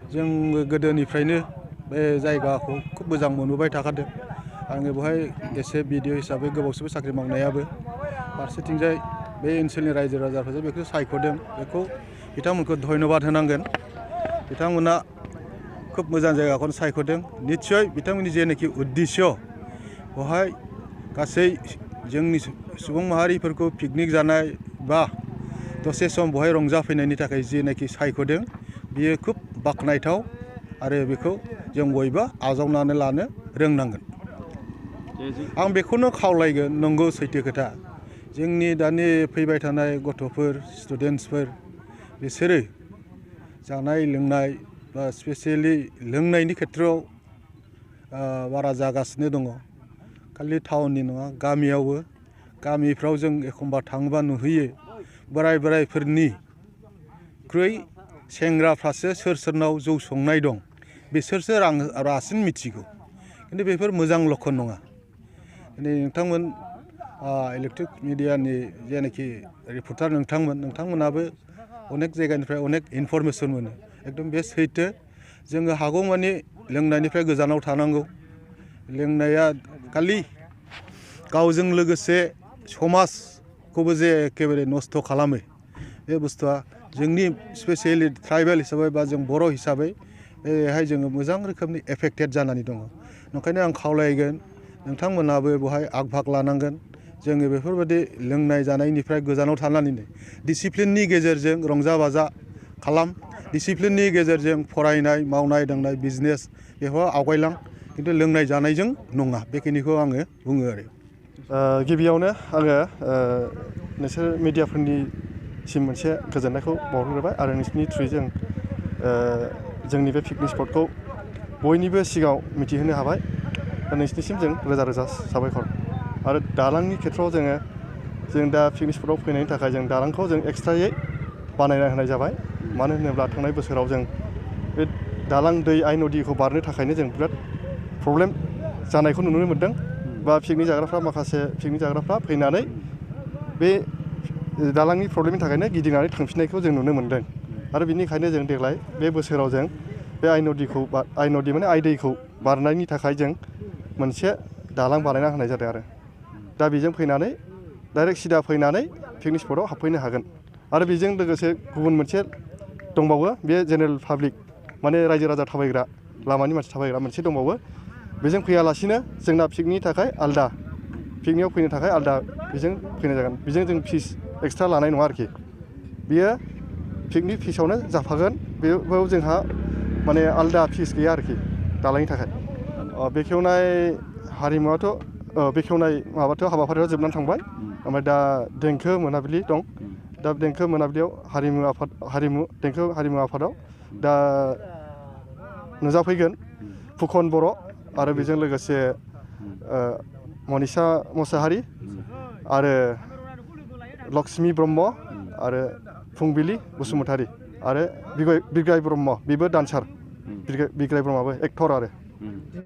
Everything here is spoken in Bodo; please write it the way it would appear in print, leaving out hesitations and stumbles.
जों गोदोनिफ्रायनो बे जायगाखौ खुब मोजां मोनबोबाय थाखादों आङो बेवहाय एसे भिडिअ हिसाबै गोबावसैबो साख्रि मावनायाबो फारसेथिंजाय बे ओनसोलनि रायजो राजाफोरा बेखौ सायख'दों बेखौ बिथांमोनखौ धन्यबाद होनांगोन बिथांमोना खुब मोजां जायगाखौनो सायख'दों निस्सय बिथांमोननि जेनाखि उद्देश्य बेवहाय गासै जोंनि सुबुं माहारिफोरखौ पिकनिक जानाय बा दसे सम बेवहाय रंजाफैनायनि थाखाय जेनाखि सायख'दों बियो खुब बाख्नायथाव आरो बेखौ जों बयबो आजावनानै लानो रोंनांगोन आं बेखौनो खावलायगोन नंगौ सैथो खोथा जोंनि दानि फैबाय थानाय गथ'फोर स्टुडेन्टसफोर बिसोरो जानाय लोंनाय बा स्पेसियेलि लोंनायनि खेथ्रआव बारा जागासिनो दङ खालि टाउननि नङा गामियावबो गामिफ्राव जों एखमबा थाङोबा नुहैयो बोराइफोरनिख्रुइ सेंग्राफ्रासो सोरनाव जौ संनाय दं बिसोरसो रासिन मिथिगौ खिन्थु बेफोर मोजां लक्षन नङा नोंथांमोन इलेक्ट्रिक मिडियानि जेनाखि रिपर्टार नोंथांमोनाबो अनेक जायगानिफ्राय अनेक इनफरमेसन मोनो एकदम बे सैथो जोङो हागौमानि लोंनायनिफ्राय गोजानाव थानांगौ लोंनाया खालि गावजों लोगोसे समाजखौबो जे एखेबारे नस्थ' खालामो बे बुस्थुआ जोंनि स्पेसियेलि ट्राइबेल हिसाबै बा जों बर' हिसाबै बेहाय जोङो मोजां रोखोमनि एफेक्टेड जानानै दङ ओंखायनो आं खावलायगोन नोंथांमोनाबो बेवहाय आग भाग लानांगोन जोङो बेफोरबायदि लोंनाय जानायनिफ्राय गोजानाव थानानैनो डिसिप्लिननि गेजेरजों रंजा बाजा खालाम डिसिप्लिननि गेजेरजों फरायनाय मावनाय दांनाय बिजनेस बेफोराव आवगायलां खिन्थु लोंनाय जानायजों नङा बेखिनिखौ आङो बुङो आरो गिबियावनो आङो नोंसोर मिडियाफोरनिसिम मोनसे गोजोननायखौ बावहरग्रोबाय आरो नोंसोरनि थ्रुयै जोंनि बे पिकनिक स्पटखौ बयनिबो सिगाङाव मिथिहोनो हाबाय नोंसोरनिसिम जों रोजा रोजा साबायखर आरो दालांनि खेथ्रआव जों दा पिकनिक स्पटआव फैनायनि थाखाय जों दालांखौ जों एक्सट्रायै बानायना होनाय जाबाय मानो होनोब्ला थांनाय बोसोराव जों बे दालां दै आइ नदीखौ बारनो थाखायनो जों बिराद प्रब्लेम जानायखौ नुनो मोन्दों बा पिकनिक जाग्राफ्रा फैनानै बे दालांनि प्रब्लेमनि थाखायनो गिदिंनानै थांफिननायखौ जों नुनो मोन्दों आरो बिनिखायनो जों देग्लाय बे बोसोराव जों बे आइ नदि माने आइ दैखौ बारनायनि थाखाय जों मोनसे दालां बानायना होनाय जादों आरो दा बेजों फैनानै डाइरेक्ट सिदा फैनानै पिकनिक स्पटआव हाबफैनो हागोन आरो बेजों लोगोसे गुबुन मोनसे दंबावो बे जेनेरेल पाब्लिक माने रायजो राजा थाबायग्रा लामानि मानसि थाबायग्रा मोनसे दंबावो बेजों फैयालासिनो जोंना पिकनिकनि थाखाय आलदा पिकनिकआव फैनो थाखाय आलदा बेजों फैनाय जागोन बेजों जों फिस एक्सट्रा लानाय नङा आरोखि बियो पिकनिक फिसावनो जाफागोन बेयाव जोंहा माने आलदा फिस गैया आरोखि दालांनि थाखाय बेखेवनाय हारिमुवाथ' बेखेवनाय हाबाफारियाव जोबनानै थांबाय ओमफ्राय दा देंखो मोनाबिलि दं दा देंखो मोनाबिलियाव देंखो हारिमु आफादाव दा नुजाफैगोन फुखन बर' आरो बेजों लोगोसे मनिसा मोसाहारि आरो लक्ष्मी ब्रह्म आरो फुंबिलि बसुमतारी आरो बिग्राय ब्रह्म बेबो डान्सार बिग्राय ब्रह्मआबो एक्टर आरो